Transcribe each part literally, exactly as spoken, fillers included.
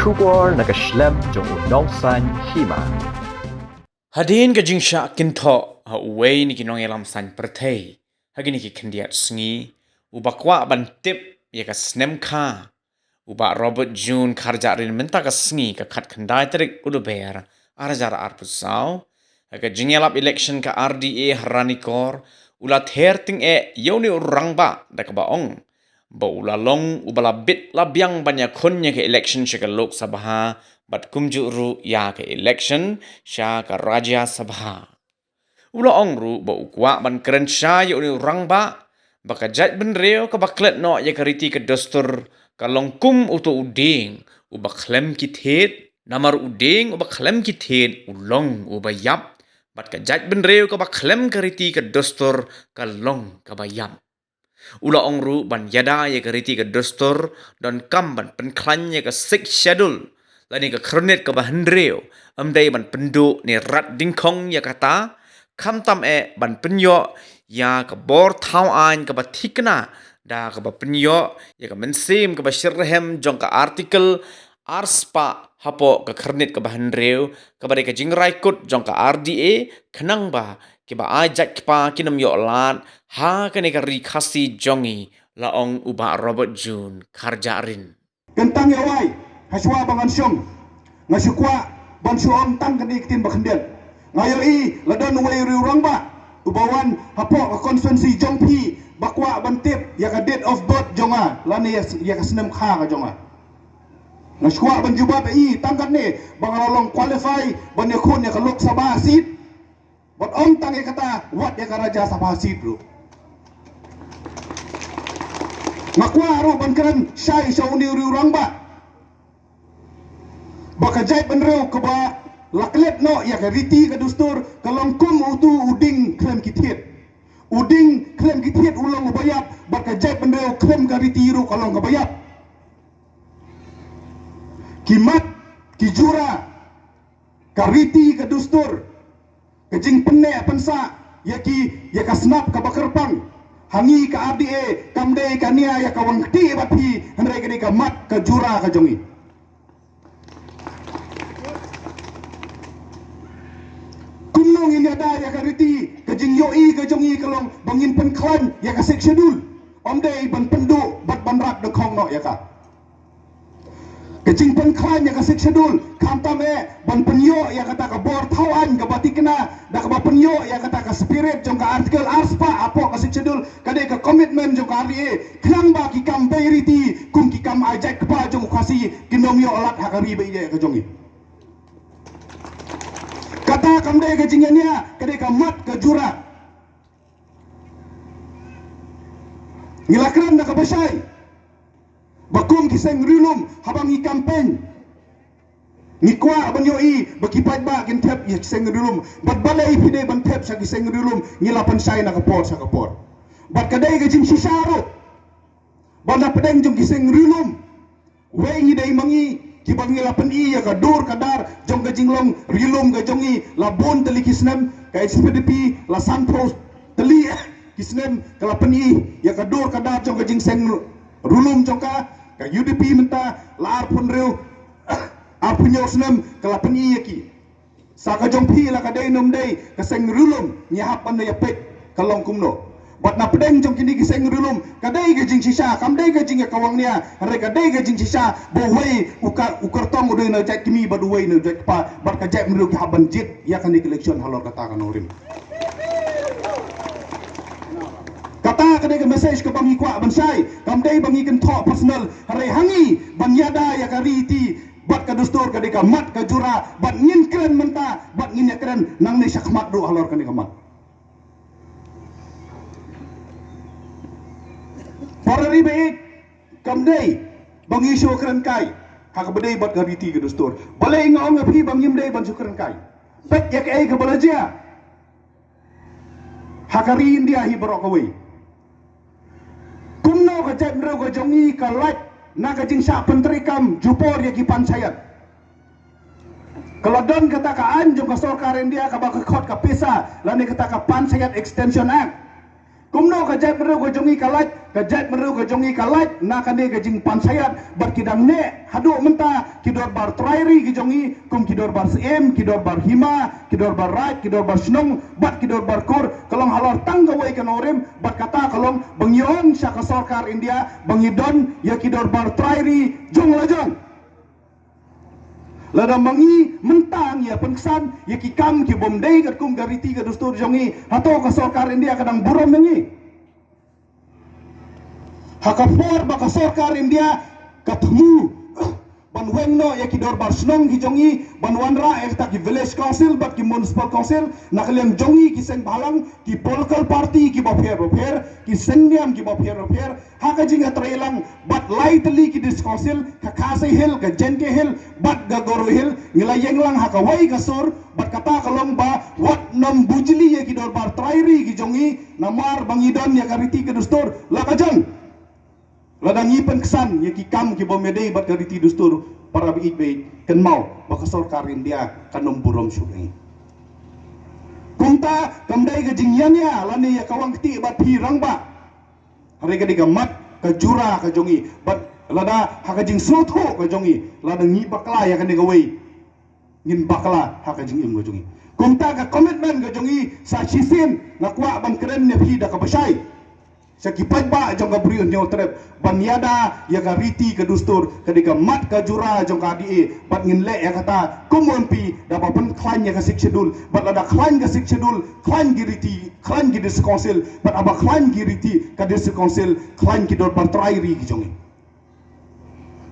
Khubor na ka shlem jong u nongsaiñ hima. Hadien ka jingshah kynthoh ha uwei na ki nongïalam saiñ pyrthei ha kine ki khyndiat sngi, uba kwah ban tip ïa ka snem kha, u Bah Robert June Kharjahrin, mynta ka sngi ka khatkhyndai tarik u Lber ar hajar arphew saw, ha ka jingïalap election ka R D A ha Ranikor, u la ther tyngeh ïa une u rangbah da kaba ong ba u la long uba la bit la biang ban ïakhun ïa ka election sha ka Lok Sabha bad kumjuh ruh ïa ka election sha ka Rajya Sabha. U la ong ruh ba u kwah ban kren shai ïa une u rangbah ba ka jaitbynriew kaba klet noh ïa ka riti ka dustur ka long kum uto u dieng uba khlem ki thied, namar u dieng uba khlem ki thied u long uba ïap, bad ka jaitbynriew kaba khlem ka riti ka dustur ka long kaba ïap. U la ong ruh ban ïada ïa ka riti ka dustur, donkam ban pynkhlaiñ ïa ka Sixth Schedule lane ka khyrnit kaba hynriew, ym dei ban pynduh ne rat dyngkhong ïa kata, khamtam eh ban pynïoh ïa ka bor thaw aiñ kaba thikna da kaba pynïoh ïa ka mynsiem kaba shitrhem jong ka Article arspah hapoh ka khyrnit kaba hynriew, kaba dei ka jingrai kut jong ka R D A, khnang ba kiba ai jait kpa kin ym ïoh lad ha kane ka ri Khasi jong ngi, la ong u Bah Robert June Kharjahrin. Kyntang ïa wai, ha shuwa ba ngan shong, nga shu kwah ban shu ong tang kane ka ktien ba khyndiat. Nga ïohi la don uwei u rangbah uba wan hapoh ka constituency jong phi ba kwah ban tip ïa ka date of birth jong nga lane ïa, ïa ka snem kha ka jong nga. Nga shu kwah ban jubab ïa i tang katne ba nga la long qualify ban ïakhun ïa ka Lok Sabha seat. Bad ym tang ïa kata, wat ïa ka Rajya Sabha seat ruh. Nga kwah ruh ban kren shai sha une u rangbah ba ka jaitbynriew kaba la klet noh ïa ka riti ka dustur ka long kum uto u dieng khlem ki thied. U dieng khlem ki thied u long uba ïap, bad ka jaitbynriew khlem ka riti ruh ka long kaba ïap. Ki mat, ki jura, ka riti ka dustur, ka jingpynneh pynsah ïa ki, ïa ka snap kaba kyrpang ha ngi ka R D A, kam dei ka nia ïa ka wang kti bad phi, hynrei ka dei ka mat ka jura ka jong ngi. Kumno ngin ïada ïa ka riti, ka jingïohi ka jong ngi ka long ba ngin pynkhlaiñ ïa ka Sixth Schedule. Ym dei ban pynduh bad ban rat dyngkhong noh ïa ka. Ka jingpynkhlaiñ ïa ka Sixth Schedule, khamtam eh ban pynïoh ïa kata ka bor thaw aiñ kaba thikna da kaba pynïoh ïa kata ka spirit jong ka Article arspah hapoh ka Sixth Schedule, ka dei ka commitment jong ka R D A, khnang ba ki kam bei riti kum ki kam ai jait kpa jong u Khasi kin ym ïoh lad ha ka ri ba ïeit ka jong ngi. Kata kam dei ka jingïania, ka dei ka mat ka jura. Ngi la kren da kaba shai ba kum ki seng riewlum, haba ngi campaign, ngi kwah ban ïohi ba ki paidbah kin thep ïa ki seng riewlum. Bad balei phi dei ban thep sha ki seng riewlum? Ngi la pynshai na ka por sha ka por. Bad ka dei ka jingshisha ruh ba na pdeng jong ki seng riewlum, wei ngi dei ma ngi kiba ngi la pyni ïa ka dur ka dar jong ka jinglong riewlum ka jong ngi. La bun tylli ki snem ka H P D P la sanphew tylli ki snem ka la pyni ïa ka dur ka dar jong ka jingseng riewlum jong ka. Ka U D P mynta la arphew hynriew, arphew hynñiew snem ka la pyni ïa ki. Sa ka jong phi la ka dei ne ym dei, ka seng riewlum ngi hap ban ïa peit ka long kumno. Bad na pdeng jong kine ki seng riewlum ka dei ka jingshisha, kam dei ka jingïakawang nia, hynrei ka dei ka jingshisha ba uwei u ka, u kyrtong u dei na jait kmie bad uwei na jait kpa, bad ka jaitbynriew ki hap ban jied ïa kane ka election halor kata ka nongrim. Kata ka dei ka message kaba ngi kwah ban shai, kam dei ba ngi kynthoh personal, hynrei ha ngi ban ïada ïa ka riti bad ka dustur ka dei ka mat ka jura, bad ngin kren mynta bad ngin ïakren nangne shakhmat ruh halor kane ka mat. Para ri baieit, kam dei ba ngi shu kren kai ha kaba dei bad ka riti ka dustur. Balei nga ong ïa phi ba ngim dei ban shu kren kai? Peit ïa kaei kaba la jia ha ka ri India hi baroh kawei. Kumno ka jaitbynriew ka jong ngi ka lait na ka jingshah pyntreikam jubor ïa ki panchayat? Ka la don kata ka aiñ jong ka sorkar India kaba ka khot ka PESA lane kata ka Panchayat Extension Act. Kumno ka jaitbynriew ka jong ngi ka lait, ka jaitbynriew ka jong ngi ka lait na kane ka jingpanshaiad, bad ki dang neh haduh mynta ki dorbar trai ri ki jong ngi, kum ki dorbar Syiem, ki dorbar Hima, ki dorbar Raid, ki dorbar Shnong, bad ki dorbar Kur, ka long halor tang kawei ka nongrim, bad kata ka long ba ngi ong sha ka sorkar India ba ngi don ïa ki dorbar trai ri jong la jong. Lada ma ngi mynta ngi ïa pynksan ïa ki kam ki bym dei katkum ka riti ka dustur jong ngi, hato ka sorkar India ka dang burom ïa ngi? Ha ka por ba ka sorkar India ka thmu ban weng noh ïa ki dorbar shnong ki jong ngi, ban wanrah ïa kita ki village council bad ki municipal council, na ka liang jong ngi ki seng bhalang, ki political party ki bapher bapher, ki seng niam ki bapher bapher, ha ka jingïatreilang bad lai tylli ki district council, ka Khasi Hills, ka Jaintia Hills bad ka Garo Hills, ngi la ïeng lang ha kawei ka sur, bad kata ka long ba wat nym bujli ïa ki dorbar trai ri ki jong ngi, namar ba ngi don ïa ka riti ka dustur la ka jong. Lada ngi pynksan ïa ki kam ki bym ïadei bad ka riti dustur, para baieit baieit, kynmaw ba ka sorkar India kan ym burom shuh ïa ngi. Kumta kam dei ka jingïania lane ïa ka wang kti bad phi rangbah. Hynrei ka dei ka mat ka jura ka jong ngi, bad lada ha ka jingsngewthuh ka jong ngi, lada ngi bakla ïa kane kawei, ngin bakla ha ka jingim ka jong ngi. Kumta ka commitment ka jong ngi sa shisien nga kwah ban kren ïa phi da kaba shai, sha ki paidbah jong ka Bri u Hynñiewtrep, ban ïada ïa ka riti ka dustur, ka dei ka mat ka jura jong ka D A, bad ngin leh ïa kata kum u M P da ba pynkhlaiñ ïa ka Sixth Schedule, bad lada khlaiñ ka Sixth Schedule, khlaiñ ki riti, khlaiñ ki district council, bad haba khlaiñ ki riti ka district council, khlaiñ ki dorbar trai ri ki jong ngi,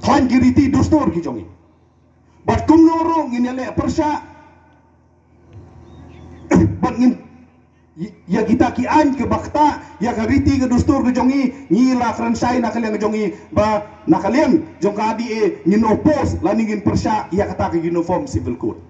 khlaiñ ki riti dustur ki jong ngi. Bad kumno ruh ngin ïaleh pyrshah bad ngin ïa kita ki aiñ kiba ktah ïa ka riti ka dustur ka jong ngi, ngi la kren shai na ka liang jong ngi ba na ka liang jong ka D A ngin oppose lane ngin pyrshah ïa kata ka Uniform Civil Code.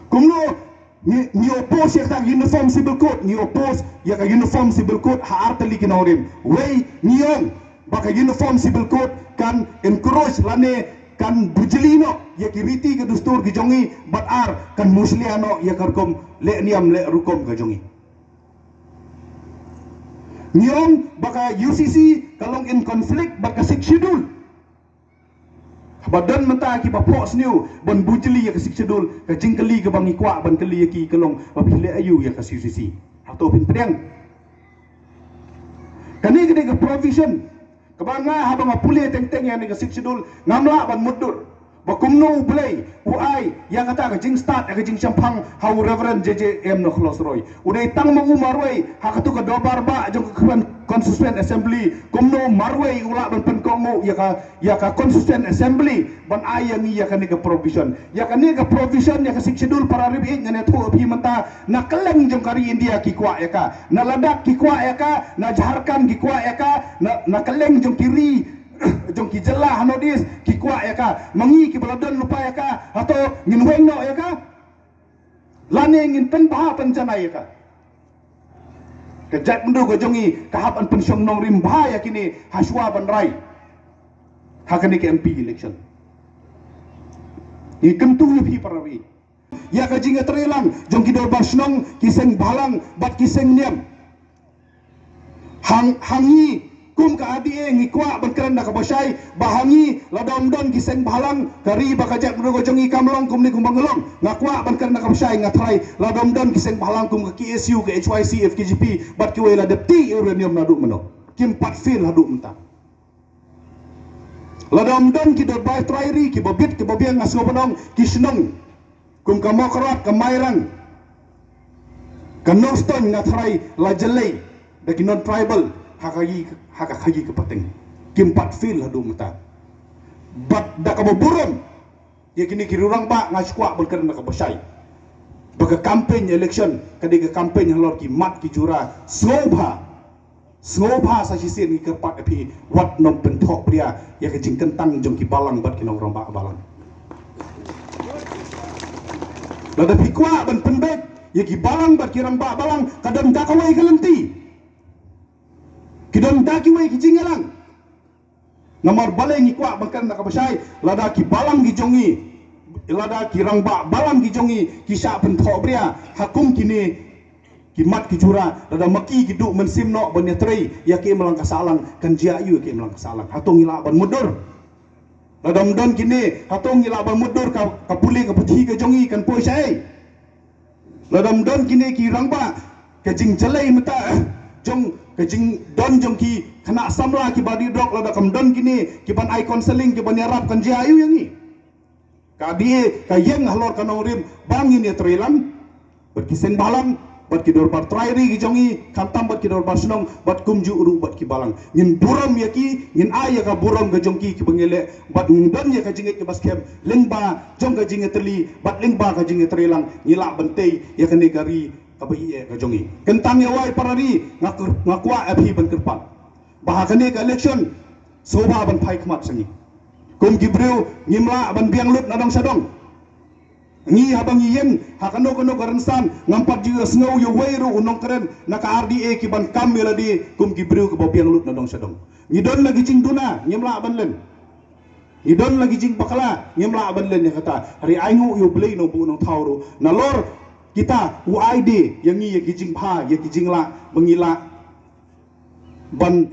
Kumno ngi, ngi oppose ïa kata ka Uniform Civil Code, ngi oppose ïa ka Uniform Civil Code ha artylli ki nongrim. Wei, ngi ong ba ka Uniform Civil Code kan encourage lane kan bujli noh ïa ki riti ka dustur ki jong ngi, bad ar, kan mushlia noh ïa ka rukom leh niam leh rukom ka jong ngi. Ngi ong ba ka U C C ka long in conflict bad ka Sixth Schedule. Haba don mynta kiba phohsniew ban bujli ïa ka Sixth Schedule, ka jingkylli kaba ngi kwah ban kylli ïa ki ka long ba phi leh aïu ïa ka U C C. Hato phin pdiang? Kane ka dei ka provision kaba nga, haba nga pule teng teng ïa kane ka Sixth Schedule, ngam lah ban mutdur ba kumno U Blei u ai ïa kata ka jingstad, ïa ka jingshemphang ha u Reverend J J M Nichols Roy. U dei tang ma u marwei ha katu ka dorbar bah jong ka Constituent Assembly, kumno u marwei u lah ban pynkohnguh ïa ka, ïa ka Constituent Assembly ban ai ïa ngi ïa kane ka provision. Ïa kane ka provision ïa ka Sixth Schedule, para ri baieit, ngan ïathuh ïa phi mynta, na kylleng jong ka ri India ki kwah ïa ka, na Ladakh ki kwah ïa ka, na Jharkhand ki kwah ïa ka, na, na kylleng jong ki ri jong ki jylla ha North East ki kwah ïa ka. Ma ngi kiba la don lypa ïa ka, hato ngin weng noh ïa ka? Lane ngin pynbha pynjanai ïa ka? Ka jaitbynriew ka jong ngi ka hap ban pynshong nongrim bha ïa kine ha shuwa ban rai ha kane ka M P election. Ngi kyntu ïa phi para ri, ïa ka jingïatreilang jong ki dorbar shnong, ki seng bhalang bad ki seng niam. Hang, ha ngi kum ka R D A ngi kwah ban kren da kaba shai ba ha ngi lada ym don ki seng bhalang, ka ri bad ka jaitbynriew ka jong ngi kam long kumne kumba ngi long. Nga kwah ban kren da kaba shai, nga tharai lada ym don ki seng bhalang kum ka K S U, ka H Y C, F K J P bad kiwei, la dep ti uranium naduh mynno? Kim pat fail haduh mynta. Lada ym don ki dorbar trai ri kiba bit kiba biang, nga sngewbha ban ong, ki shnong kum ka Mawkyrwat, ka Mairang, ka Nongstoiñ, nga tharai la jlei da ki non-tribal ha ka ïing, ha ka khaïi ka pateng. Kim pat fail haduh mynta. Bad da kaba burom ïa kine ki rangbah, nga shu kwah ban kren da kaba shai ba ka campaign election ka dei ka campaign halor ki mat ki jura. Sngewbha, sngewbha sa shisien ngi kyrpad ïa phi, wat nym pynthohbria ïa ka jingkyntang jong ki balang bad ki nongrangbah balang. Lada phi kwah ban pynbeit ïa ki balang bad ki rangbah balang, ka don da kawei ka lynti, ki don da kiwei ki jingïalang. Namar balei ngi kwah ban kren da kaba shai? Lada ki balang ki jong ngi, lada ki rangbah balang ki jong ngi ki shah pynthohbria ha kum kine ki mat ki jura, lada ma ki ki duh mynsiem noh ban ïatrei ïa ka imlang ka sahlang, kan jia aiu ïa ka imlang ka sahlang? Hato ngi lah ban mutdur? Lada ym don kine, hato ngi lah ban mutdur? Ka, ka pule ka puthi ka jong ngi kan poi shaei? Lada ym don kine ki rangbah, ka jingjlei mynta jong, ka jingdon jong ki khynnah samla kiba dih drok, lada kam don kine ki ban ai counselling, ki ban ïarap, kan jia aiu ïa ngi? Ka dei ka ïeng halor ka nongrim ba ngin ïatreilang bad ki seng bhalang, bad ki dorbar trai ri ki jong ngi, khamtam bad ki dorbar shnong, bad kumjuh ruh bad ki balang. Ngin burom ïa ki, ngin ai ïa ka burom ka jong ki kiba ngi leh, bad ngin don ïa ka jingngeit kaba skhem lyngba jong ka jingïatylli bad lyngba ka jingïatreilang, ngi lah ban tei ïa kane ka ri kaba ïeit ka jong ngi. Kyntang ïa wai para ri, nga kwah ïa phi ban kyrpad ba ha kane ka election, sngewbha ban phai khmat sha ngi. Kum ki briew ngim lah ban biang lut na dong sha dong. Ngi haba ngi ïeng ha kano kano ka rynsan, ngam pat ju ïa sngew ïa uwei ruh u nongkren na ka R D A ki ban kam ïa lade kum ki briew kiba biang lut na dong sha dong. Ngi don la ki jingduna, ngim lah ban len. Ngi don la ki jingbakla, ngim lah ban len ïa kata. Hynrei ai nguh ïa U Blei Nongbuh Nongthaw ruh, nalor kita u ai de ïa ngi ïa ki jingbha, ïa ki jinglah, ba ngi lah ban